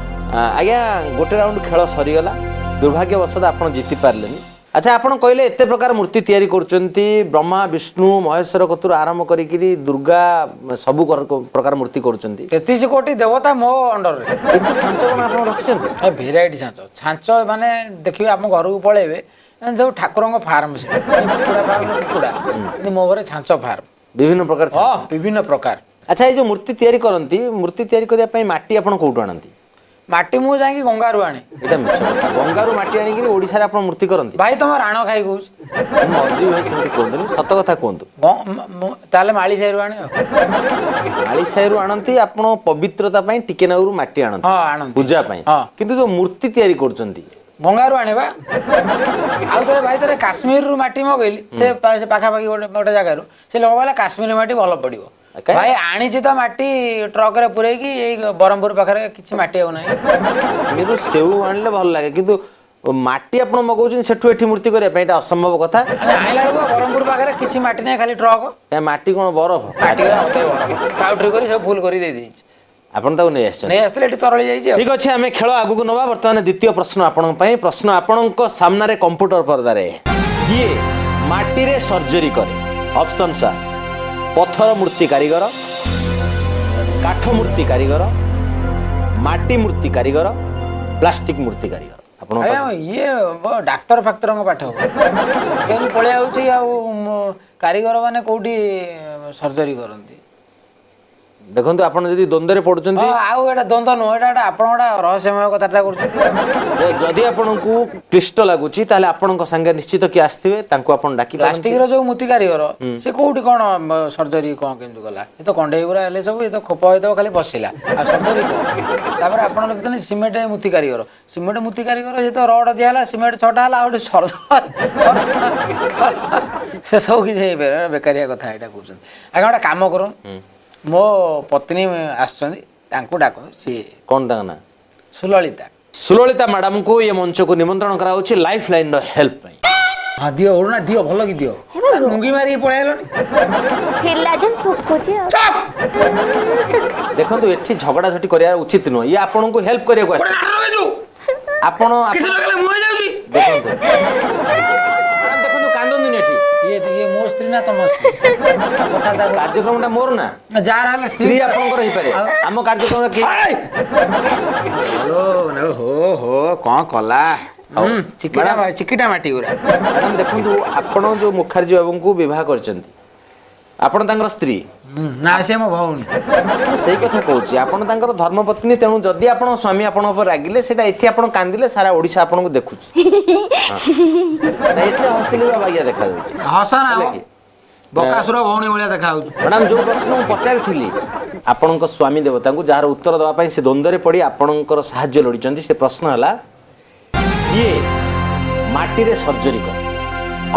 ଆଜ୍ଞା ଗୋଟେ ରାଉଣ୍ଡ ଖେଳ ସରିଗଲା, ଦୁର୍ଭାଗ୍ୟବଶତଃ ଆପଣ ଜିତି ପାରିଲେନି। ଆଚ୍ଛା ଆପଣ କହିଲେ ଏତେ ପ୍ରକାର ମୂର୍ତ୍ତି ତିଆରି କରୁଛନ୍ତି, ବ୍ରହ୍ମା ବିଷ୍ଣୁ ମହେଶ୍ୱର କତୁରୁ ଆରମ୍ଭ କରିକିରି ଦୁର୍ଗା ସବୁ ପ୍ରକାର ମୂର୍ତ୍ତି କରୁଛନ୍ତି। 33 କୋଟି ଦେବତା ମୋ ଅଣ୍ଡରରେ। ଏତେ ଛାଞ୍ଚ କଣ ଆପଣ ରଖିଛନ୍ତି? ଭେରାଇଟି ଛାଞ୍ଚ, ଛାଞ୍ଚ ମାନେ ଦେଖିବେ ଆମ ଘରକୁ ପଳେଇବେ, ଯୋଉ ଠାକୁରଙ୍କ ଫାର୍ମ, ସେଠି କୁକୁଡ଼ା ଫାର୍ମ, କୁକୁଡ଼ା, କିନ୍ତୁ ମୋ ଘରେ ଛାଞ୍ଚ ଫାର୍ମ। ବିଭିନ୍ନ ପ୍ରକାର? ହଁ, ବିଭିନ୍ନ ପ୍ରକାର। ଆଚ୍ଛା ଏଇ ଯୋଉ ମୂର୍ତ୍ତି ତିଆରି କରନ୍ତି, ମୂର୍ତ୍ତି ତିଆରି କରିବା ପାଇଁ ମାଟି ଆପଣ କୋଉଠୁ ଆଣନ୍ତି? ମାଟି ମୁଁ ଯାଇକି ଗଙ୍ଗାରୁ ଆଣେ। ଏଇଟା ମିଛ କଥା, ଗଙ୍ଗାରୁ ମାଟି ଆଣିକିରି ଓଡ଼ିଶାରେ ଆପଣ ମୂର୍ତ୍ତି କରନ୍ତି? ଭାଇ ତମ ରାଣ ଖାଇ କହୁଛି। ମୁଁ ମରିଯିବି ଭାଇ, ସେମିତି କୁହନ୍ତୁନି, ସତ କଥା କୁହନ୍ତୁ। ତାହେଲେ ମାଳି ସାହିରୁ ଆଣେ ଆଉ। ମାଳି ସାହିରୁ ଆଣନ୍ତି ଆପଣ, ପବିତ୍ରତା ପାଇଁ ଟିକେ ନାଗୁରୁ ମାଟି ଆଣନ୍ତି? ହଁ, ଆଣନ୍ତି। ପୂଜା ପାଇଁ? ହଁ। କିନ୍ତୁ ଯୋଉ ମୂର୍ତ୍ତି ତିଆରି କରୁଛନ୍ତି? ଗଙ୍ଗାରୁ ଆଣିବା। ଆଉ ଥରେ ଭାଇ ଥରେ କାଶ୍ମୀରରୁ ମାଟି ମଗେଇଲି, ସେ ପାଖାପାଖି ଗୋଟେ ଗୋଟେ ଜାଗାରୁ, ସେ ଲୋକ କହିଲା କାଶ୍ମୀର ମାଟି ଭଲ ପଡିବ। ଭାଇ ଆଣିଛି ତ ମାଟି ଟ୍ରକରେ ପୁରେଇକି, ଏଇ ବ୍ରହ୍ମପୁର ପାଖରେ କିଛି ମାଟି ଆଉ ନାହିଁ। କାଶ୍ମୀରରୁ ସେଉ ଆଣିଲେ ଭଲ ଲାଗେ, କିନ୍ତୁ ମାଟି ଆପଣ ମଗାଉଛନ୍ତି ସେଠୁ ଏଠି ମୂର୍ତ୍ତି କରିବା ପାଇଁ, ଏଇଟା ଅସମ୍ଭବ କଥା। ଆଇଲା ବେଳକୁ ବ୍ରହ୍ମପୁର ପାଖରେ କିଛି ମାଟି ନାହିଁ, ଖାଲି ଟ୍ରକ। ଏ ମାଟି କଣ ବରଫ? ମାଟି ପାଉଡର କରି ସବୁ ଫୁଲ କରି ଦେଇ ଦେଇଛି। ଆପଣ ତାକୁ ନେଇ ଆସିଛନ୍ତି? ନେଇ ଆସିଥିଲେ, ଏଠି ତରଳି ଯାଇଛି ଆଉ। ଠିକ ଅଛି, ଆମେ ଖେଳ ଆଗକୁ ନବା। ବର୍ତ୍ତମାନ ଦ୍ୱିତୀୟ ପ୍ରଶ୍ନ ଆପଣଙ୍କ ପାଇଁ। ପ୍ରଶ୍ନ ଆପଣଙ୍କ ସାମ୍ନାରେ କମ୍ପ୍ୟୁଟର ପରଦାରେ। କିଏ ମାଟିରେ ସର୍ଜରୀ କରେ? ଅପସନ୍ ସାର୍, ପଥର ମୂର୍ତ୍ତି କାରିଗର, କାଠ ମୂର୍ତ୍ତି କାରିଗର, ମାଟି ମୂର୍ତ୍ତି କାରିଗର, ପ୍ଲାଷ୍ଟିକ ମୂର୍ତ୍ତି କାରିଗର। ଆପଣ ଆଜ୍ଞା, ଇଏ ଡାକ୍ତର ଫାକ୍ତରଙ୍କ ପାଠ କେମିତି ପଳେଇ ଆଉଛି? ଆଉ କାରିଗର ମାନେ କୋଉଠି ସର୍ଜରୀ କରନ୍ତି? ଦେଖନ୍ତୁ, ଆପଣ ଯଦି ଦ୍ୱନ୍ଦ୍ୱରେ ପଡୁଛନ୍ତି, ହଁ, ଆଉ ଏଇଟା ଦ୍ୱନ୍ଦ୍ୱ ନୁହଁ, ଏଇଟା ଗୋଟେ ଆପଣ ଗୋଟେ ରହସ୍ୟମୟ କଥାଟା କରୁଛନ୍ତି। ଯଦି ଆପଣଙ୍କୁ କ୍ଲିଷ୍ଟ ଲାଗୁଛି, ତାହେଲେ ଆପଣଙ୍କ ସାଙ୍ଗେ ନିଶ୍ଚିତ କିଏ ଆସିଥିବେ, ତାଙ୍କୁ ଆପଣ ଡାକି ପାରନ୍ତି। ପ୍ଲାଷ୍ଟିକର ଯୋଉ ମୂର୍ତ୍ତି କାରିଗର, ସେ କୋଉଠି କଣ ସର୍ଜରୀ କଣ କେମିତି କଲା? ଏ ତ କଣ୍ଢେଇ ଗୁରା ହେଲେ ସବୁ, ଏ ତ ଖୋପ ହେଇଥିବ ଖାଲି ବସିଲା, ଆଉ ସର୍ଜରୀ କଣ? ତାପରେ ଆପଣ ଲେଖିଛନ୍ତି ସିମେଣ୍ଟ ମୂର୍ତ୍ତି କାରିଗର। ସିମେଣ୍ଟ ମୂର୍ତ୍ତି କାରିଗର, ସେ ତ ରଡ ଦିଆ ହେଲା, ସିମେଣ୍ଟ ଛଟା ହେଲା, ଆଉ ଗୋଟେ ସର୍ଜରୀ ସେ ସବୁ କିଛି ହେଇପାରିବ? ବେକାରିଆ କଥା ଏଇଟା କହୁଛନ୍ତି। ଆଜ୍ଞା, ଗୋଟେ କାମ କରନ୍ତୁ, ମୋ ପତ୍ନୀ ଆସୁଛନ୍ତି, ତାଙ୍କୁ ଡାକନ୍ତୁ ସିଏ। କଣ ତାଙ୍କ ନାଁ? ସୁଲଳିତା। ସୁଲଳିତା ମ୍ୟାଡାମଙ୍କୁ ଏ ମଞ୍ଚକୁ ନିମନ୍ତ୍ରଣ କରାଯାଉଛି ଲାଇଫ ଲାଇନର ହେଲ୍ପ ପାଇଁ। ହଁ, ଦିଅ ଓଢ଼ଣା ଦିଅ, ଭଲ କି ଦିଅ। ଲୁଙ୍ଗି ମାରିକି ପଳେଇ ଆଇଲଣି। ଥିଲା ଯେ ଶୁଖୁଛି ଆଉ। ଦେଖନ୍ତୁ, ଏଠି ଝଗଡ଼ାଝଟି କରିବା ଉଚିତ ନୁହଁ। ଇଏ ଆପଣଙ୍କୁ ହେଲ୍ପ କରିବାକୁ ଆସିଛି। ଆପଣ ଦେଖନ୍ତୁ ମ୍ୟାଡାମ, ଦେଖନ୍ତୁ, କାନ୍ଦନ୍ତୁନି ଏଠି। ଇଏ ଇଏ ମୋ ସ୍ତ୍ରୀ ନା ତମ ସ୍ତ୍ରୀ କଥା ତାକୁ କାର୍ଯ୍ୟକ୍ରମଟା ମୋର ନା? ନା, ଯାହାର ହେଲେ ସ୍ତ୍ରୀ ଆପଣଙ୍କର ହେଇପାରେ, ଆମ କାର୍ଯ୍ୟକ୍ରମରେ କିଏ ହ୍ୟାଲୋ, ହୋ ହୋ, କଣ କଲା? ଚିକିଟା ଚିକିଟା ମାଟି ଗୁରା। ମ୍ୟାଡାମ, ଦେଖନ୍ତୁ, ଆପଣ ଯୋଉ ମୁଖାର୍ଜୀ ବାବୁଙ୍କୁ ବିବାହ କରିଛନ୍ତି, ଆପଣ ତାଙ୍କର ସ୍ତ୍ରୀ। ନା, ସେ ମୋ ଭଉଣୀ। ମୁଁ ସେଇ କଥା କହୁଛି, ଆପଣ ତାଙ୍କର ଧର୍ମପତ୍ନୀ। ତେଣୁ ଯଦି ଆପଣଙ୍କ ସ୍ୱାମୀ ଆପଣଙ୍କ ଉପରେ ରାଗିଲେ, ସେଇଟା ଏଠି ଆପଣ କାନ୍ଦିଲେ ସାରା ଓଡ଼ିଶା ଆପଣଙ୍କୁ ଦେଖୁଛି। ହଁ। ନା, ଏତେ ହସିଲେ ବି ଅବାଗିଆ ଦେଖାଯାଉଛି। ହସ ନା। ହେଲା କି? ବକାସୁର ଭଉଣୀ ଭଳିଆ ଦେଖା ହଉଛି। ମ୍ୟାଡାମ, ଯୋଉ ପ୍ରଶ୍ନ ମୁଁ ପଚାରିଥିଲି ଆପଣଙ୍କ ସ୍ୱାମୀ ଦେବତାଙ୍କୁ, ଯାହାର ଉତ୍ତର ଦେବା ପାଇଁ ସେ ଦ୍ୱନ୍ଦ୍ୱରେ ପଡ଼ି ଆପଣଙ୍କର ସାହାଯ୍ୟ ଲୋଡ଼ିଛନ୍ତି, ସେ ପ୍ରଶ୍ନ ହେଲା, କିଏ ମାଟିରେ ସର୍ଜରୀ କରେ?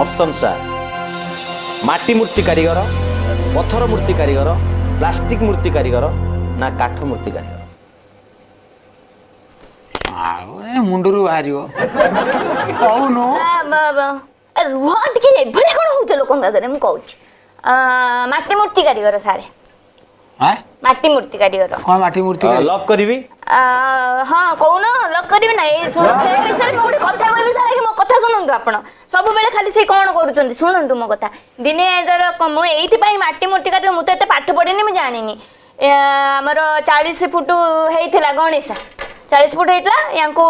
ଅପସନ୍ ସାର୍, ମାଟି ମୂର୍ତ୍ତି କାରିଗର, ପଥର ମୂର୍ତ୍ତି କାରିଗର, ପ୍ଲାଷ୍ଟିକ ମୂର୍ତ୍ତି କାରିଗର ନା କାଠ ମୂର୍ତ୍ତି କାରିଗର? ଆଉ ଏ ମୁଣ୍ଡରୁ ବାହାରିବ, କହୁନୁ। ଆ, ବା, ରୁହ ଟିକେ, ଏଭଳିଆ କଣ ହଉଛ ଲୋକଙ୍କ ଆଗରେ? ମୁଁ କହୁଛି, ମାଟି ମୂର୍ତ୍ତି କାରିଗର ସାରେ। ଆଁ? ମାଟି ମୂର୍ତ୍ତି କାରିଗର। କଣ ମାଟି ମୂର୍ତ୍ତି କାରିଗର? ଲକ୍ କରିବି? ହଁ, କହୁନ, ଲକ୍ କରିବି ନା? ଏଇ ଶୁଣ, ସେ ବିଷୟରେ ମୁଁ ଗୋଟେ କଥା କହିବି ସାର୍। ଆଗେ ମୋ କଥା ଶୁଣନ୍ତୁ। ଆପଣ ସବୁବେଳେ ଖାଲି ସେ କଣ କରୁଛନ୍ତି? ଶୁଣନ୍ତୁ ମୋ କଥା। ଦିନେ ଧର ମୁଁ ଏଇଥିପାଇଁ ମାଟି ମୂର୍ତ୍ତି କାରିଗର, ମୁଁ ତ ଏତେ ପାଠ ପଢିନି, ମୁଁ ଜାଣିନି। ଆମର 40 ଫୁଟ ହେଇଥିଲା ଗଣେଶ, 40 ଫୁଟ ହେଇଥିଲା। ୟାଙ୍କୁ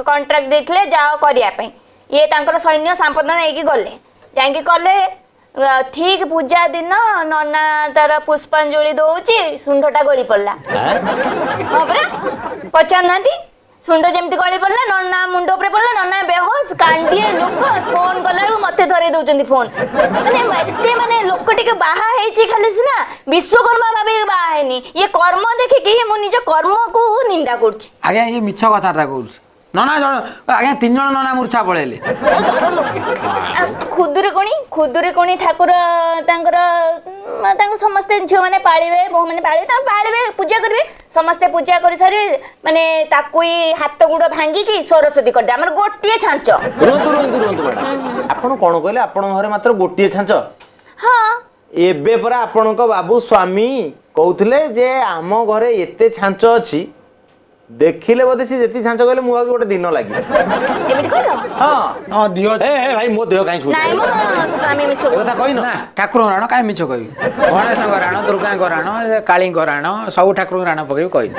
କଣ୍ଟ୍ରାକ୍ଟ ଦେଇଥିଲେ ଯାଅ କରିବା ପାଇଁ। ଇଏ ତାଙ୍କର ସୈନ୍ୟ ସମ୍ପଦ ନେଇକି ଗଲେ, ଯାଇକି କଲେ। ଠିକ ପୂଜା ଦିନ ନନା ତାର ପୁଷ୍ପାଞ୍ଜଳି ଦଉଛି, ଶୁଣ୍ଢଟା ଗଳି ପଡିଲା। ହଁ ପରା, ପଚାରୁନାହାନ୍ତି। ଶୁଣ୍ଢ ଯେମିତି ଗଳି ପଡିଲା, ନନା ମୁଣ୍ଡ ଉପରେ ପଡିଲା, ନନା ବେହୋସ, କାନ୍ଦିଏ। ଲୋକ ଫୋନ କଲା ବେଳକୁ ମତେ ଧରେଇ ଦଉଛନ୍ତି ଫୋନ। ମାନେ ଏତେ ମାନେ ଲୋକ ଟିକେ ବାହା ହେଇଛି ଖାଲି ସିନା ବିଶ୍ୱକର୍ମା ଭାବିକି ବାହା ହେଇନି। ଇଏ କର୍ମ ଦେଖିକି ମୁଁ ନିଜ କର୍ମକୁ ନିନ୍ଦା କରୁଛି। ଆଜ୍ଞା, ଇଏ ମିଛ କଥାଟା କହୁଛି। ନନା ଜଣ, ଆଜ୍ଞା, ତିନି ଜଣ ନନା ମୂର୍ଛା ପଳେଇଲେ। ଖୁଦୁରୁକୁଣି, ଖୁଦୁରୁକୁଣି ଠାକୁର ତାଙ୍କର ତାଙ୍କୁ ସମସ୍ତେ ଝିଅମାନେ ପାଳିବେ, ବୋହୂମାନେ ପାଳିବେ, ତାଙ୍କୁ ପାଳିବେ, ପୂଜା କରିବେ। ସମସ୍ତେ ପୂଜା କରିସାରି ମାନେ ତାକୁ ହିଁ ହାତ ଗୋଡ଼ ଭାଙ୍ଗିକି ସରସ୍ୱତୀ କରିଦେ। ଆମର ଗୋଟିଏ ଛାଞ୍ଚ। ରୁହନ୍ତୁ, ରୁହନ୍ତୁ, ରୁହନ୍ତୁ ମ୍ୟାଡାମ। ଆପଣ କଣ କହିଲେ? ଆପଣଙ୍କ ଘରେ ମାତ୍ର ଗୋଟିଏ ଛାଞ୍ଚ? ହଁ। ଏବେ ପରା ଆପଣଙ୍କ ବାବୁ ସ୍ୱାମୀ କହୁଥିଲେ ଯେ ଆମ ଘରେ ଏତେ ଛାଞ୍ଚ ଅଛି, ଦେଖିଲେ ବୋଧେ ସେ ଯେତିକି ଛାଞ୍ଚ କହିଲେ, ମୁଁ ଭାବି ଗୋଟେ ଦିନ ଲାଗିବ। ଏମିତି କହିଲ? ହଁ। ହଁ, ଦିଅ। ଏ ଏ ଭାଇ, ମୋ ଦେହ କାହିଁ ଛୁଉଁଛ? ନାଇଁ, ମୋ ସ୍ୱାମୀ ମିଛ ଏ କଥା କହିନ? ନା, ଠାକୁରଙ୍କ ରାଣ କାହିଁ ମିଛ କହିବି? ଗଣେଶଙ୍କ ରାଣ, ଦୁର୍ଗାଙ୍କ ରାଣ, ଏ କାଳୀଙ୍କ ରାଣ, ସବୁ ଠାକୁରଙ୍କ ରାଣ ପକେଇବି କହିବି।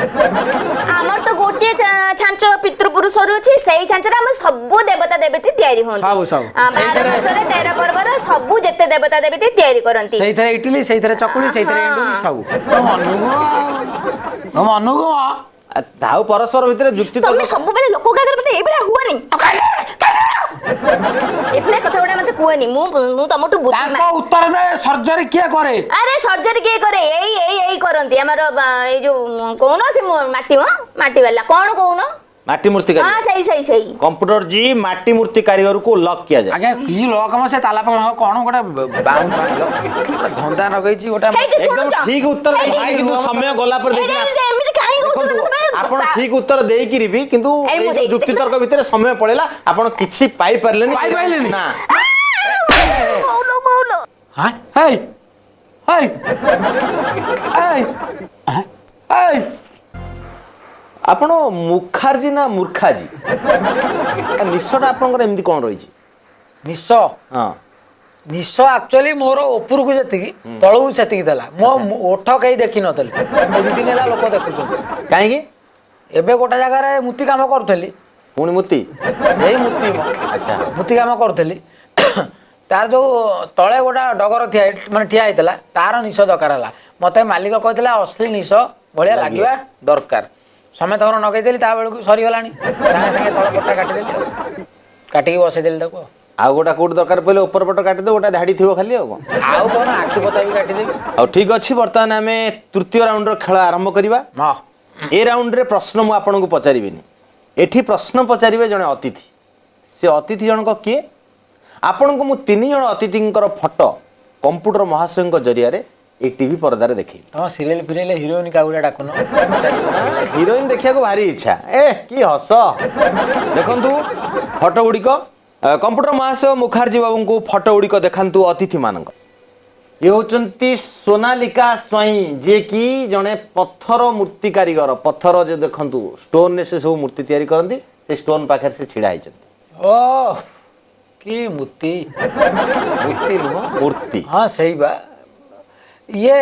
ଆମର ତ ଗୋଟିଏ ଛାଞ୍ଚ ପିତୃପୁରୁଷରୁ ଅଛି। ସେଇ ଛାଞ୍ଚରେ ଆମର ସବୁ ଦେବତା ଦେବତୀ ତିଆରି ହୁଅନ୍ତି। ସବୁ, ସବୁ। 12 ମାସରେ 13 ପର୍ବର ସବୁ ଯେତେ ଦେବତା ଦେବତୀ ତିଆରି କରନ୍ତି। ସେଇଥିରେ ଇଟିଲି, ସେଇଥିରେ ଚକୁଳି, ସେଇଥିରେ ଏଣ୍ଡୁରି, ସବୁ। ତମ ମନକୁ ଆଉ, ତମ ମନକୁ ଆଉ ପରସ୍ପର ଭିତରେ ଯୁକ୍ତି ତମେ ସବୁବେଳେ ଲୋକଙ୍କ ଆଗରେ ମତେ ଏଇଭଳିଆ ହୁଅନି, ଏଭଳିଆ କଥା ଗୁଡା ମତେ କୁହନି। ମୁଁ ମୁଁ ତମଠୁ ବୁଦ୍ଧିମାନ। ତାଙ୍କ ଉତ୍ତର ଦେ, ସର୍ଜରୀ କିଏ କରେ? ଆରେ, ସର୍ଜରୀ କିଏ କରେ? ଏଇ ଏଇ ଏଇ କରନ୍ତି ଆମର ଏଇ ଯୋଉ କହୁନ ସେ ମାଟି, ମାଟି ବାଲା କଣ କହୁନ? ମାଟି ମୂର୍ତ୍ତି ହଁ, କାରିଗର। ସେଇ ସେଇ ସେଇ। କମ୍ପ୍ୟୁଟର ଜି, ମାଟି ମୂର୍ତ୍ତି କାରିଗରକୁ ଲକ୍ କିଆଯାଏ। ଆଜ୍ଞା, କି ଲକ୍ ମ? ସେ ତାଲା ପକା କଣ ଗୋଟେ ବାଉଁଶ ଗୋଟେ ଧନ୍ଦା ଲଗେଇଛି ଗୋଟେ। ହେଇଠି ଏକଦମ ଶୁଣୁଛ? ଠିକ ଉତ୍ତର ହେଇଠି- ଦେଇକି, କିନ୍ତୁ ସମୟ ଗଲା ପରେ ଏଇଠି- ଦେଇକି ଏଇଠି ଏମିତି କାହିଁ କହୁଛନ୍ତି? ଦେଖନ୍ତୁ, ସେମାନେ ଆପଣ ଠିକ ଉତ୍ତର ଦେଇକିରି ବି କିନ୍ତୁ ଏଇ ମୁଁ ଏଇ ଯୋଉ ଦେଇଛି, ଯୁକ୍ତି ଦେଖିଲ? ତର୍କ ଭିତରେ ସମୟ ପଳେଇଲା, ଆପଣ କିଛି ପାଇପାରିଲେନି। ପାଇପାରିଲେନି? ନା। କହୁନ କହୁନ। ହଁ, ହେଇ ହେଇ ହେଇ ହେଇ। ଆପଣ ମୁଖାର୍ଜୀ ନା ମୂର୍ଖାଜୀ? ଆ, ନିଶଟା ଆପଣଙ୍କର ଏମିତି କଣ ରହିଛି? ନିଶ? ହଁ। ନିଶ ଆକ୍ଚୁଆଲି ମୋର ଉପରକୁ ଯେତିକି ତଳକୁ ସେତିକି ଥିଲା। ମୋ ଓଠ କେହି ଦେଖିନଥିଲେ, ଏ ଦି ଦିନ ହେଲା ଲୋକ ଦେଖୁଛନ୍ତି। କାହିଁକି? ଏବେ ଗୋଟେ ଜାଗାରେ ମୂର୍ତ୍ତି କାମ କରୁଥିଲି। ପୁଣି ମୂର୍ତ୍ତି? ଏଇ ମୂର୍ତ୍ତି ମ। ଆଚ୍ଛା। ମୂର୍ତ୍ତି କାମ କରୁଥିଲି, ତାର ଯୋଉ ତଳେ ଗୋଟେ ଡଗର ଠିଆ ମାନେ ଠିଆ ହେଇଥିଲା, ତାର ନିଶ ଦରକାର ହେଲା। ମତେ ମାଲିକ କହିଥିଲା ଅସଲି ନିଶ ଭଳିଆ ଲାଗିବ। ଲାଗିବା ଦରକାର। ସମସ୍ତଙ୍କର ନଗେଇଦେଲି, ତା ବେଳକୁ ସରିଗଲାଣି। ସାଙ୍ଗେ ସାଙ୍ଗେ ତଳ ପଟା କାଟିଦେଲି ଆଉ କାଟିକି ବସେଇଦେଲି ତାକୁ ଆଉ। ଆଉ ଗୋଟା କୋଉଠି ଦରକାର ପଡ଼ିଲେ ଉପର ପଟ କାଟିଦେବ, ଗୋଟା ଧାଡି ଥିବ ଖାଲି, ଆଉ କଣ? ଆଉ କଣ, ଆଖି ପତା ବି କାଟିଦେବି। ଆଉ ଠିକ ଅଛି, ବର୍ତ୍ତମାନ ଆମେ ତୃତୀୟ ରାଉଣ୍ଡର ଖେଳ ଆରମ୍ଭ କରିବା। ହଁ। ଏ ରାଉଣ୍ଡରେ ପ୍ରଶ୍ନ ମୁଁ ଆପଣଙ୍କୁ ପଚାରିବିନି, ଏଠି ପ୍ରଶ୍ନ ପଚାରିବେ ଜଣେ ଅତିଥି। ସେ ଅତିଥି ଜଣକ କିଏ? ଆପଣଙ୍କୁ ମୁଁ ତିନି ଜଣ ଅତିଥିଙ୍କର ଫଟୋ କମ୍ପ୍ୟୁଟର ମହାଶୟଙ୍କ ଜରିଆରେ ଏଇ ଟିଭି ପରଦାରେ ଦେଖେଇବି। ତମ ସିରିଏଲ ଫିରିଏଲ ହିରୋଇନ କାହାକୁ ଗୋଟେ ଡାକୁନ, ପଚାରିବ। ହିରୋଇନ ଦେଖିବାକୁ ଭାରି ଇଚ୍ଛା। ଏ କି ହସ! ଦେଖନ୍ତୁ ଫଟୋ ଗୁଡ଼ିକ। କମ୍ପ୍ୟୁଟର ମହାଶୟ ମୁଖାର୍ଜୀ ବାବୁଙ୍କୁ ଫଟୋ ଗୁଡ଼ିକ ଦେଖାନ୍ତୁ ଅତିଥିମାନଙ୍କ। ଇଏ ହେଉଛନ୍ତି ସୋନାଲିକା ସ୍ୱାଇଁ, ଯିଏକି ଜଣେ ପଥର ମୂର୍ତ୍ତି କାରିଗର। ପଥର ଯେ ଦେଖନ୍ତୁ, ଷ୍ଟୋନରେ ସେ ସବୁ ମୂର୍ତ୍ତି ତିଆରି କରନ୍ତି। ସେ ଷ୍ଟୋନ ପାଖରେ ସେ ଛିଡ଼ା ହେଇଛନ୍ତି। ଓ କି ମୂର୍ତ୍ତି! ମୂର୍ତ୍ତି ନୁହଁ, ମୂର୍ତ୍ତି। ହଁ, ସେଇ ବା ଇଏ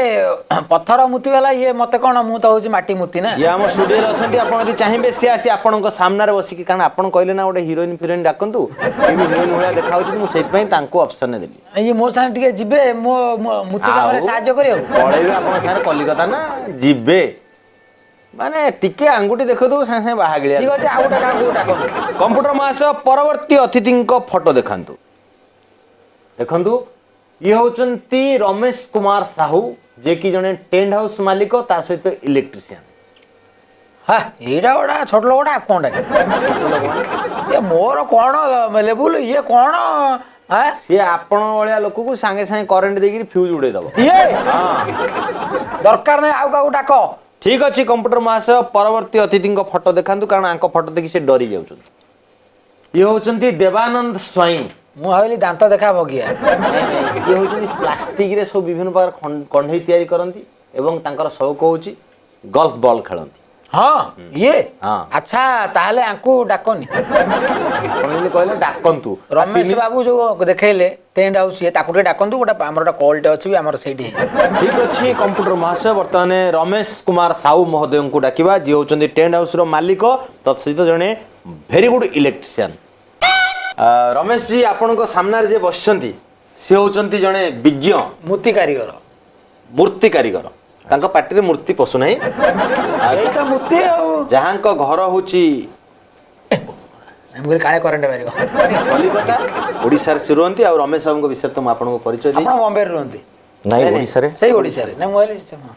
ପଥର ମୂର୍ତ୍ତି ବାଲା। ଇଏ ମତେ କଣ, ମୁଁ ତ ହଉଛି ମାଟି ମୂର୍ତ୍ତି ନା। ଇଏ ଆମ ଷ୍ଟୁଡିଓରେ ଅଛନ୍ତି। ଆପଣ ଯଦି ଚାହିଁବେ, ସିଏ ଆସି ଆପଣଙ୍କ ସାମ୍ନାରେ ବସିକି, କାରଣ ଆପଣ କହିଲେ ନା ଗୋଟେ ହିରୋଇନ ଫିରୋଇନ ଡାକନ୍ତୁ, ଇଏ ବି ହିରୋଇନ ଭଳିଆ ଦେଖାଯାଉଛନ୍ତି, ମୁଁ ସେଇଥିପାଇଁ ତାଙ୍କୁ ଅପସନରେ ଦେଲି। ଇଏ ମୋ ସାଙ୍ଗେ ଟିକେ ଯିବେ ମୋ ମୋ ମୂର୍ତ୍ତି କାମରେ ଆଉ ସାହାଯ୍ୟ କରିବାକୁ? ପଳେଇବେ ଆପଣଙ୍କ ସାଙ୍ଗରେ କଲିକତା ନା ଯିବେ, ମାନେ ଟିକେ ଆଙ୍ଗୁଠି ଦେଖେଇଦବୁ, ସାଙ୍ଗେ ସାଙ୍ଗେ ବାହା ଗିଳିଆ। ଠିକ ଅଛି, ଆଉ ଗୋଟେ କାହାକୁ ଡାକନ୍ତୁ। କମ୍ପ୍ୟୁଟର ମହାଶୟ, ପରବର୍ତ୍ତୀ ଅତିଥିଙ୍କ ଫଟୋ ଦେଖାନ୍ତୁ। ଦେଖନ୍ତୁ, ଇଏ ହେଉଛନ୍ତି ରମେଶ କୁମାର ସାହୁ, ଯିଏକି ଜଣେ ଟେଣ୍ଟ ହାଉସ୍ ମାଲିକ, ତା ସହିତ ଇଲେକ୍ଟ୍ରିସିଆନ। ହଁ, ଏଇଟା ଗୋଟେ ଛୋଟ ଲୋକଟା, ଆଉ କଣଟା କି? ଏ ମୋର କଣ ଲେବୁଲ, ଇଏ କଣ ଆଁ? ସିଏ ଆପଣ ଭଳିଆ ଲୋକକୁ ସାଙ୍ଗେ ସାଙ୍ଗେ କରେଣ୍ଟ ଦେଇକିରି ଫ୍ୟୁଜ ଉଡେଇ ଦବ। ଇଏ ଦରକାର ନାହିଁ, ଆଉ କାହାକୁ ଡାକ। ଠିକ ଅଛି, କମ୍ପ୍ୟୁଟର ମହାଶୟ, ପରବର୍ତ୍ତୀ ଅତିଥିଙ୍କ ଫଟୋ ଦେଖାନ୍ତୁ, କାରଣ ଆଙ୍କ ଫଟୋ ଦେଖି ସେ ଡରି ଯାଉଛନ୍ତି। ଇଏ ହେଉଛନ୍ତି ଦେବାନନ୍ଦ ସ୍ୱାଇଁ। ମୁଁ ଭାବିଲି ଦାନ୍ତ ଦେଖା ଭଗିଆ। ଇଏ ହେଉଛନ୍ତି ପ୍ଲାଷ୍ଟିକରେ ସବୁ ବିଭିନ୍ନ ପ୍ରକାର କଣ୍ଢେଇ ତିଆରି କରନ୍ତି ଏବଂ ତାଙ୍କର ସଉକ ହେଉଛି ଗଲ୍ଫ ବଲ୍ ଖେଳନ୍ତି। ହଁ, ଇଏ? ହଁ। ଆଚ୍ଛା, ତାହେଲେ ଆଙ୍କୁ ଡାକନି। ଆପଣ ଯେମିତି କହିଲେ ଡାକନ୍ତୁ। ରମେଶ ବାବୁ ଯୋଉ ଦେଖେଇଲେ ଟେଣ୍ଟ ହାଉସ୍, ଇଏ ତାକୁ ଟିକେ ଡାକନ୍ତୁ। ଗୋଟେ ଆମର ଗୋଟେ କଲଟେ ଅଛି ବି ଆମର ସେଇଠି। ଠିକ ଅଛି କମ୍ପ୍ୟୁଟର ମହାଶୟ, ବର୍ତ୍ତମାନ ରମେଶ କୁମାର ସାହୁ ମହୋଦୟଙ୍କୁ ଡାକିବା, ଯିଏ ହେଉଛନ୍ତି ଟେଣ୍ଟ ହାଉସର ମାଲିକ, ତତ୍ ସହିତ ଜଣେ very good electrician. Ramesh G, ଆପଣଙ୍କ ସାମ୍ନାରେ ଯିଏ ବସିଛନ୍ତି ସେ ହେଉଛନ୍ତି ଜଣେ ବିଜ୍ଞ ମୂର୍ତ୍ତି କାରିଗର। ମୂର୍ତ୍ତି କାରିଗର। ତାଙ୍କ ପାଟିରେ ମୂର୍ତ୍ତି ପଶୁନାହିଁ। ଏଇ ତ ମୂର୍ତ୍ତି ଆଉ। ଯାହାଙ୍କ ଘର ହେଉଛି ମୁଁ କହିଲି କାଳେ କରେଣ୍ଟ ମାରିବ। କଲିକତା, ଓଡ଼ିଶାରେ ସେ ରୁହନ୍ତି। ଆଉ ରମେଶ ବାବୁଙ୍କ ବିଷୟରେ ତ ମୁଁ ଆପଣଙ୍କୁ ପରିଚୟ ଦେଇଛି। ଆପଣ ବମ୍ବେରେ ରୁହନ୍ତି? ନାଇଁ। ନାଇଁ। ଓଡ଼ିଶାରେ। ସେଇ ଓଡ଼ିଶାରେ ନା, ମୁଁ ଭାବିଲି ହଁ।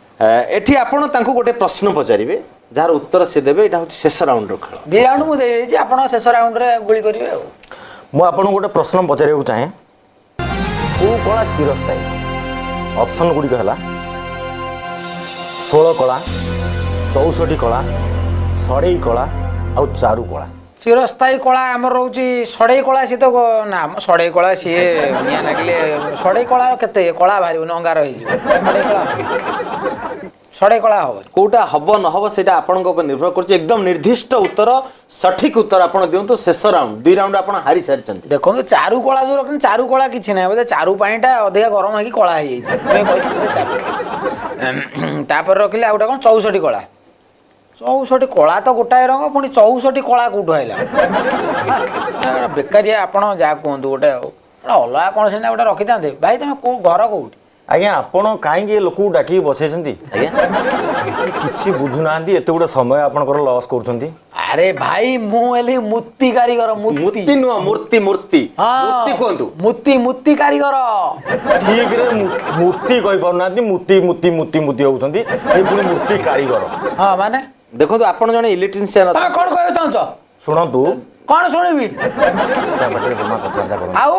ଏଠି ଆପଣ ତାଙ୍କୁ ଗୋଟେ ପ୍ରଶ୍ନ ପଚାରିବେ, ଯାହାର ଉତ୍ତର ସେ ଦେବେ। ଏଇଟା ହେଉଛି ଶେଷ ରାଉଣ୍ଡର ଖେଳ। ଦି ରାଉଣ୍ଡ ମୁଁ ଦେଇ ଦେଇଛି, ଆପଣ ଶେଷ ରାଉଣ୍ଡରେ ଗୁଳି କରିବେ ଆଉ। ମୁଁ ଆପଣଙ୍କୁ ଗୋଟେ ପ୍ରଶ୍ନ ପଚାରିବାକୁ ଚାହେଁ, କେଉଁ କଳା ଚିରସ୍ଥାୟୀ? ଅପସନ୍ ଗୁଡ଼ିକ ହେଲା ଷୋଳ କଳା, 64 କଳା, ସଢ଼େଇ କଳା ଆଉ ଚାରୁ କଳା। ଚିରସ୍ଥାୟୀ କଳା ଆମର ରହୁଛି ସଢ଼େଇ କଳା। ସିଏ ତ ନା ଆମ ସଢ଼େଇ କଳା, ସିଏ ନିଆଁ ଲାଗିଲେ ସଢ଼େଇ କଳାର କେତେ କଳା ବାହାରିବନି, ଅଙ୍ଗାର ହେଇଯିବ। ସଢ଼େଇ କଳା, ସଢ଼େଇ କଳା ହବନି। କୋଉଟା ହବ ନ ହବ ସେଇଟା ଆପଣଙ୍କ ଉପରେ ନିର୍ଭର କରୁଛି। ଏକଦମ ନିର୍ଦ୍ଦିଷ୍ଟ ଉତ୍ତର, ସଠିକ ଉତ୍ତର ଆପଣ ଦିଅନ୍ତୁ। ଶେଷ ରାଉଣ୍ଡ, ଦୁଇ ରାଉଣ୍ଡ ଆପଣ ହାରି ସାରିଛନ୍ତି। ଦେଖନ୍ତୁ, ଚାରୁ କଳା ଯୋଉ ରଖନ୍ତି, ଚାରୁ କଳା କିଛି ନାହିଁ, ବୋଧେ ଚାରୁ ପାଣିଟା ଅଧିକା ଗରମ ହେଇକି କଳା ହେଇଯାଇଛି, ସେଥିପାଇଁ କହିଛି ବୋଧେ ଚାରୁ। ତାପରେ ରଖିଲେ ଆଉ ଗୋଟେ କ'ଣ 64 କଳା। 64 କଳା ତ ଗୋଟାଏ ରଙ୍ଗ, ପୁଣି 64 କଳା କୋଉଠୁ ଆଇଲା? ହଁ, ବେକାରିଆ। ଆପଣ ଯାହା କୁହନ୍ତୁ, ଗୋଟେ ଆଉ ଗୋଟେ ଅଲଗା କ'ଣ ସିନା ଗୋଟେ ରଖିଥାନ୍ତେ। ଭାଇ, ତମେ କୋଉ ଘର କୋଉଠି? ଆଜ୍ଞା, ଆପଣ କାହିଁକି ଏ ଲୋକକୁ ଡାକିକି ବସେଇଛନ୍ତି? ଆଜ୍ଞା। କିଛି ବୁଝୁନାହାନ୍ତି, ଏତେ ଗୋଟେ ସମୟ ଆପଣଙ୍କର ଲସ୍ କରୁଛନ୍ତି। ଆରେ ଭାଇ, ମୁଁ ହେଲି ମୂର୍ତ୍ତି କାରିଗର, ମୂର୍ତ୍ତି। ମୂର୍ତ୍ତି ନୁହଁ, ମୂର୍ତ୍ତି, ମୂର୍ତ୍ତି। ମୂର୍ତ୍ତି କୁହନ୍ତୁ। ମୂର୍ତ୍ତି, ମୂର୍ତ୍ତି କାରିଗର। ଠିକରେ ମୂର୍ତ୍ତି କହିପାରୁନାହାନ୍ତି, ମୂର୍ତ୍ତି ମୂର୍ତ୍ତି ମୂର୍ତ୍ତି ମୂର୍ତ୍ତି ହଉଛନ୍ତି, ଏ ପୁଣି ମୂର୍ତ୍ତି କାରିଗର। ହଁ, ମାନେ ଦେଖନ୍ତୁ, ଆପଣ ଜଣେ ଇଲେକ୍ଟ୍ରିସିଆନ। ତମେ କଣ କହିବାକୁ ଚାହୁଁଛ? ଶୁଣନ୍ତୁ। କଣ ଶୁଣିବି? ତା ପାଟିରେ ଜମା କଥାବାର୍ତ୍ତା କରନ୍ତୁ। ଆଉ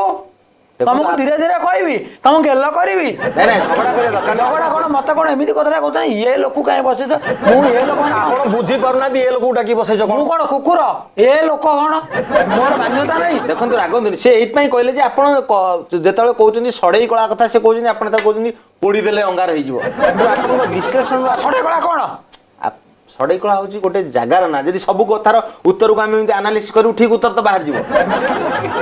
ତମକୁ ଧୀରେ ଧୀରେ କହିବି, ତମକୁ ଗେଲ କରିବି। ନାଇଁ ନାଇଁ, ଝଗଡ଼ା କରିବା ଦରକାର ନାହିଁ। ଝଗଡ଼ା କଣ? ମତେ କଣ ଏମିତି କଥାଟା କହୁଛନ୍ତି? ଇଏ ଲୋକ କାହିଁ ବସିଛ? ମୁଁ ଏ ଲୋକ ଆପଣ ବୁଝି ପାରୁନାହାନ୍ତି, ଏ ଲୋକକୁ ଡାକି ବସେଇଛ କଣ? ମୁଁ କଣ କୁକୁର? ଏ ଲୋକ କଣ ମୋର ମାନ୍ୟତା ନାହିଁ? ଦେଖନ୍ତୁ, ରାଗନ୍ତୁନି। ସେ ଏଇଥିପାଇଁ କହିଲେ ଯେ ଆପଣ ଯେତେବେଳେ କହୁଛନ୍ତି ସଢେଇ କଳା କଥା, ସେ କହୁଛନ୍ତି, ଆପଣ ତାକୁ କହୁଛନ୍ତି ପୋଡ଼ିଦେଲେ ଅଙ୍ଗାର ହେଇଯିବ। କିନ୍ତୁ ଆପଣଙ୍କ ବିଶ୍ଳେଷଣ ସଢେଇ କଳା କଣ? ସଢେଇ କଳା ହଉଛି ଗୋଟେ ଜାଗାର ନା। ଯଦି ସବୁ କଥାର ଉତ୍ତରକୁ ଆମେ ଏମିତି ଆନାଲିସିସ୍ କରିବୁ, ଠିକ ଉତ୍ତର ତ ବାହାରିଯିବ।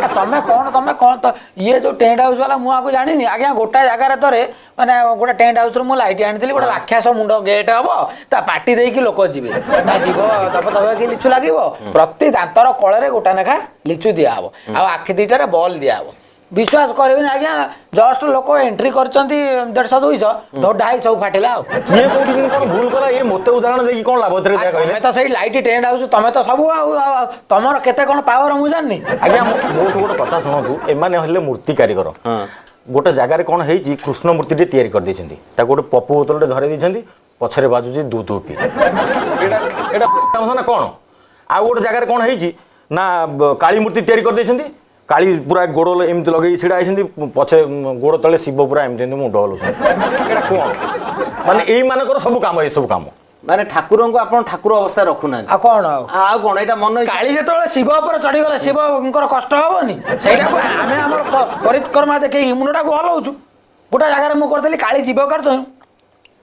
ଆ, ତମେ କଣ, ତମେ କଣ ତ ଇଏ ଯୋଉ ଟେଣ୍ଟ ହାଉସ ବାଲା, ମୁଁ ଆକୁ ଜାଣିନି ଆଜ୍ଞା। ଗୋଟା ଜାଗାରେ ଥରେ ମାନେ ଗୋଟେ ଟେଣ୍ଟ ହାଉସରୁ ମୁଁ ଲାଇଟ୍ ଆଣିଥିଲି। ଗୋଟେ ରାକ୍ଷସ ମୁଣ୍ଡ ଗେଟ୍ ହବ, ତା ପାଟି ଦେଇକି ଲୋକ ଯିବେ, ତା ଯିବ ଦବ ଦବ କି ଲିଚୁ ଲାଗିବ। ପ୍ରତି ଦାନ୍ତର କଳରେ ଗୋଟା ଲେଖା ଲିଚୁ ଦିଆହବ ଆଉ ଆଖି ଦିଟାରେ ବଲ୍ ଦିଆହବ। ବିଶ୍ୱାସ କରିବେନି ଆଜ୍ଞା, ଜଷ୍ଟ ଲୋକ ଏଣ୍ଟ୍ରି କରିଛନ୍ତି 150 200, ଢାଇ ସବୁ ଫାଟିଲା। ଆଉ କିଏ କୋଉଠି କେମିତି କଣ ଭୁଲ କଲା, ଇଏ ମତେ ଉଦାହରଣ ଦେଇକି କଣ ଲାଭ ଏଥିରେ? ଆଉ କହିଲେ ତମେ ତ ସେଇ ଲାଇଟ୍ ଟେଣ୍ଟ ହାଉସ, ତମେ ତ ସବୁ ଆଉ ଆଉ- ଆଉ ତମର କେତେ କଣ ପାୱାର ମୁଁ ଜାଣିନି। ଆଜ୍ଞା, ମୋଠୁ ଗୋଟେ କଥା ଶୁଣନ୍ତୁ। ଏମାନେ ହେଲେ ମୂର୍ତ୍ତି କାରିଗର। ଗୋଟେ ଜାଗାରେ କଣ ହେଇଛି, କୃଷ୍ଣ ମୂର୍ତ୍ତିଟେ ତିଆରି କରିଦେଇଛନ୍ତି, ତାକୁ ଗୋଟେ ପପୁ ବୋତଲଟେ ଧରେଇ ଦେଇଛନ୍ତି, ପଛରେ ବାଜୁଛି ଦୁ ଦୁ ପି। ଏଇଟା ଏଇଟା ନା କଣ? ଆଉ ଗୋଟେ ଜାଗାରେ କଣ ହେଇଛି ନା, କାଳୀ ମୂର୍ତ୍ତି ତିଆରି କରିଦେଇଛନ୍ତି, କାଳୀ ପୁରା ଗୋଡ଼ ଏମିତି ଲଗେଇକି ଛିଡ଼ା ହେଇଛନ୍ତି, ପଛେ ଗୋଡ଼ ତଳେ ଶିବ ପୁରା ଏମିତି ଏମିତି ମୁଣ୍ଡ ହଲଉଛନ୍ତି। ଏଇଟା କଣ? ମାନେ ଏଇମାନଙ୍କର ସବୁ କାମ, ଏସବୁ କାମ। ମାନେ ଠାକୁରଙ୍କୁ ଆପଣ ଠାକୁର ଅବସ୍ଥାରେ ରଖୁନାହାନ୍ତି। ଆଉ କଣ ଆଉ? ଆଉ କଣ ଏଇଟା ମନ ଇଚ୍ଛା- କାଳି ଯେତେବେଳେ ଶିବ ଉପରେ ଚଢିଗଲେ, ଶିବଙ୍କର କଷ୍ଟ ହବନି? ସେଇଟାକୁ ଆମେ ଆମର ପରିକ୍ରମା ଦେଖେଇକି ମୁଣ୍ଡଟାକୁ ହଲଉଛୁ। ଗୋଟେ ଜାଗାରେ ମୁଁ କରିଥିଲି କାଳି ଯିବ କାଟୁଛନ୍ତି।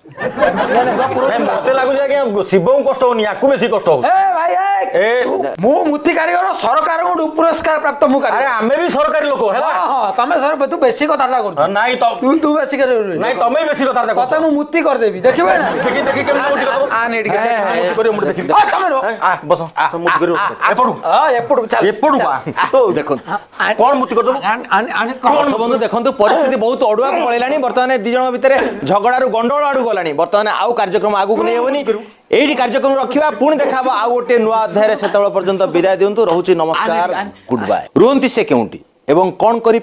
ନାଇଁ, ମତେ ଲାଗୁଛି ଆଜ୍ଞା, ଶିବଙ୍କୁ କଷ୍ଟ ହଉନି, ୟାକୁ ବେଶୀ କଷ୍ଟ ହଉଛି। ଏ ଭାଇ ଏ, ଏ, ମୁଁ ମୂର୍ତ୍ତି କାରିଗର, ସରକାରଙ୍କଠୁ ପୁରସ୍କାର ପ୍ରାପ୍ତ ମୁଁ ଆରେ କାରିଗର। ଆମେ ବି ସରକାରୀ ଲୋକ ହେଲା। ହଁ ହଁ, ତମେ ସର, ତୁ ବେଶୀ କଥାବାର୍ତ୍ତା କରୁଛୁ। ନାଇଁ ତ। ତୁ ତୁ ବେଶୀ କରୁଛୁ। ନାଇଁ, ତମେ ବି ବେଶୀ କଥାବାର୍ତ୍ତା ତତେ କରୁଛ। ମୁଁ ମୂର୍ତ୍ତି କରିଦେବି, ଦେଖିବେ ନା? ଦେଖି ଦେଖି କେମିତି ମୂର୍ତ୍ତି କରିଦବ। ଆନେ ଟିକେ। ମୂର୍ତ୍ତି କରିବ, ମୁଁ ଦେଖିବି। ଆ, ତମେ ରୁହ। ଏ, ବସ, ତମେ ମୂର୍ତ୍ତି କରିବ। ଏପଟୁ। ହଁ, ଏପଟକୁ ଚାଲ। ଏପଟକୁ ଆ। ତ ଦେଖନ୍ତୁ, କଣ ମୂର୍ତ୍ତି କରିଦବୁ? ଦର୍ଶକ ବନ୍ଧୁ, ଦେଖନ୍ତୁ, ପରିସ୍ଥିତି ବହୁତ ଅଡୁଆକୁ ପଳେଇଲାଣି। ବର୍ତ୍ତମାନ ଦି ଜଣଙ୍କ ଭିତରେ ଝଗଡ଼ାରୁ ଗଣ୍ଡଗୋଳ ଆଡକୁ ଗଲାଣି। ବର୍ତ୍ତମାନ ଆଉ କାର୍ଯ୍ୟକ୍ରମ ଆଗକୁ ନେଇ ହେବନି, ଏଇଠି କାର୍ଯ୍ୟକ୍ରମ ରଖିବା। ପୁଣି ଦେଖା ହବ ଆଉ ଗୋଟେ ନୂଆ ଅଧ୍ୟାୟରେ। ସେତେବେଳେ ପର୍ଯ୍ୟନ୍ତ ବିଦାୟ ଦିଅନ୍ତୁ, ରହୁଛି, ନମସ୍କାର, ଗୁଡ୍ ବାଏ। ରୁହନ୍ତି ସେ କେଉଁଠି ଏବଂ କଣ କରି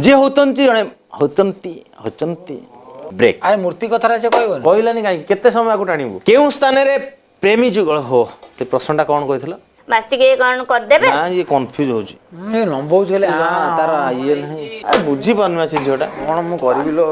ଯିଏ ହଉଛନ୍ତି ଜଣେ ହଉଛନ୍ତି ହଉଛନ୍ତି ବ୍ରେକ୍। ଆରେ, ମୂର୍ତ୍ତି କଥାଟା ସେ କହିବନି? କହିଲାନି କାହିଁକି? କେତେ ସମୟ ଆଗକୁ ଟାଣିବୁ? କେଉଁ ସ୍ଥାନରେ ପ୍ରେମୀ ଯୁଗଳ ହୋ, ସେ ପ୍ରଶ୍ନଟା କଣ କହିଥିଲ? ବାସ୍ ଟିକେ କଣ କରିଦେବେ। ନା, ଇଏ କନଫ୍ୟୁଜ ହଉଛି। ଲମ୍ବଉଛି ହେଲେ। ନା, ତାର ଇଏ ନାହିଁ। ବୁଝିପାରୁନି ସେ ଝିଅଟା। କଣ ମୁଁ କରିବି ଲୋ?